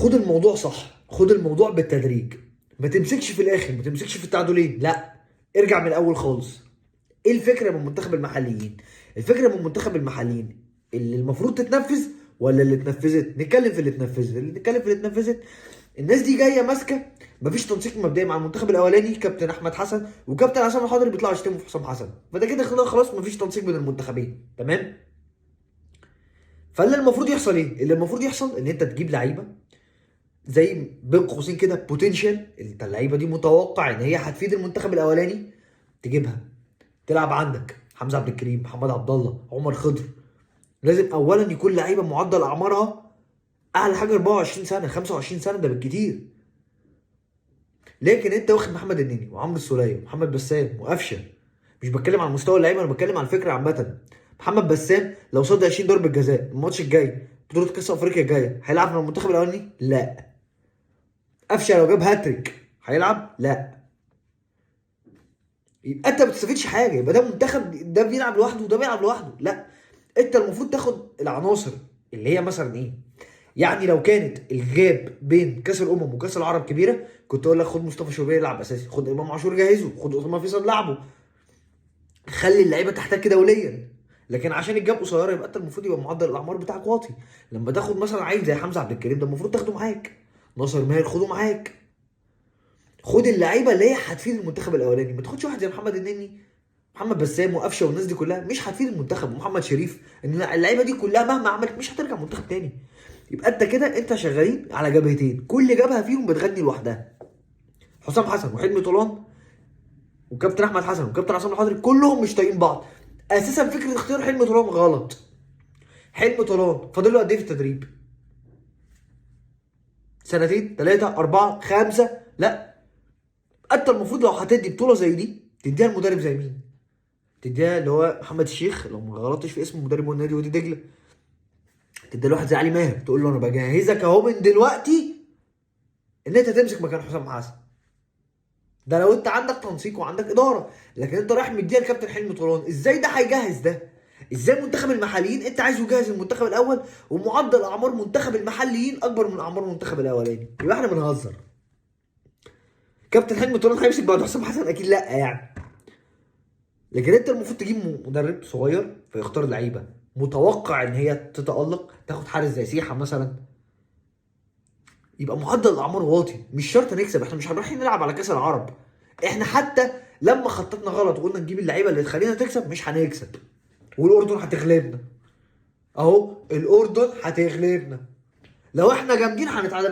خد الموضوع صح، خد الموضوع بالتدريج، ما تمسكش في الاخر، ما تمسكش في التعادلين، لا ارجع من الاول خالص. ايه الفكرة من منتخب المحليين؟ الفكرة من منتخب المحليين اللي المفروض تتنفذ ولا اللي اتنفذت؟ نتكلم في اللي اتنفذت. اللي نتكلم في اللي اتنفذت، الناس دي جاية ماسكه، مفيش تنسيق مبدئي مع المنتخب الاولاني، كابتن احمد حسن وكابتن عصام الحضري بيطلعوا يشتموا في حسام حسن، فده كده خلاص مفيش تنسيق بين المنتخبين، تمام؟ فاللي المفروض يحصل ايه؟ اللي المفروض يحصل ان انت تجيب لعيبة زي بين قوسين كده potential، انت اللعيبة دي متوقع ان هي هتفيد المنتخب الاولاني، تجيبها تلعب عندك حمزة عبد الكريم، محمد عبد الله، عمر خضر. لازم اولا يكون لعيبة معدل اعمارها اعلى حاجة 24 سنة، 25 سنة، ده بالكتير. لكن انت واخد محمد النني وعمرو السوليه ومحمد بسام وقفشه، مش بتكلم على مستوى اللعيبة، انا بتكلم على الفكرة عامة. محمد بسام لو صد 20 ضربه جزاء الماتش الجاي بطوله كاس افريقيا الجاية هيلعب مع المنتخب الاولاني؟ لا. قفشه لو جاب هاتريك هيلعب؟ لا. يبقى انت ما بتستفيدش حاجة، يبقى ده منتخب ده بيلعب لوحده وده بيلعب لوحده. لا، انت المفروض تاخد العناصر اللي هي مثلا ايه، يعني لو كانت ال gap بين كاس الامم وكاس العرب كبيرة كنت اقول لك خد مصطفى شوبير يلعب اساسي، خد امام عاشور جهزه، خد اسامة فيصل لعبه، خلي اللعيبة تحتك دوليا. لكن عشان ال gap قصيرة يبقى انت المفروض يبقى معدل الاعمار بتاعك واطي. لما تاخد مثلا عيل زي حمزة عبد الكريم ده المفروض تاخده معاك، ناصر ماهر خده معاك، خد اللعيبة اللي هي هتفيد المنتخب الاولاني. ما تاخدش واحد زي محمد النني، محمد بسام وقفشه والناس دي كلها مش هتفيد المنتخب، ومحمد شريف، ان اللعيبة دي كلها مهما عملت مش هترجع منتخب تاني. يبقى انت كده انت شغالين على جبهتين، كل جبهة فيهم بتغني لوحدها. حسام حسن وحلمي طولان وكابتن احمد حسن وكابتن عصام الحضري كلهم مش طايقين بعض اساسا. فكرة اختيار حلمي طولان غلط. حلمي طولان فاضل له قد ايه في التدريب؟ سنتين، 3، 4، 5؟ لا، انت المفروض لو هتدي بطوله زي دي تديها لمدرب زي مين؟ تديها اللي هو محمد الشيخ لو ما غلطتش في اسمه، مدرب النادي وادي دجله. تديها لواحد زي علي ماهر، تقول له انا بجهزك اهو من دلوقتي ان انت تمسك مكان حسام حسن. ده لو انت عندك تنسيق وعندك ادارة. لكن انت رايح مديها لكابتن حلمي طولان، ازاي ده هيجهز ده؟ ازاي منتخب المحليين انت عايزه يجهز المنتخب الاول ومعدل اعمار منتخب المحليين اكبر من اعمار المنتخب الاولاني؟ يبقى احنا بنهزر. كابتن حلمي طولان هيمسك بعد حسام حسن؟ اكيد لا يعني. لكن انت المفروض تجيب مدرب صغير فيختار لعيبة متوقع ان هي تتالق، تاخد حارس زي سيحه مثلا، يبقى معدل الاعمار واطي. مش شرط نكسب، احنا مش رايحين نلعب على كاس العرب. احنا حتى لما خططنا غلط وقلنا نجيب اللعيبة اللي تخلينا تكسب مش هنكسب، والاردن هتغلبنا اهو، الاردن هتغلبنا لو احنا جامدين هنتعادل.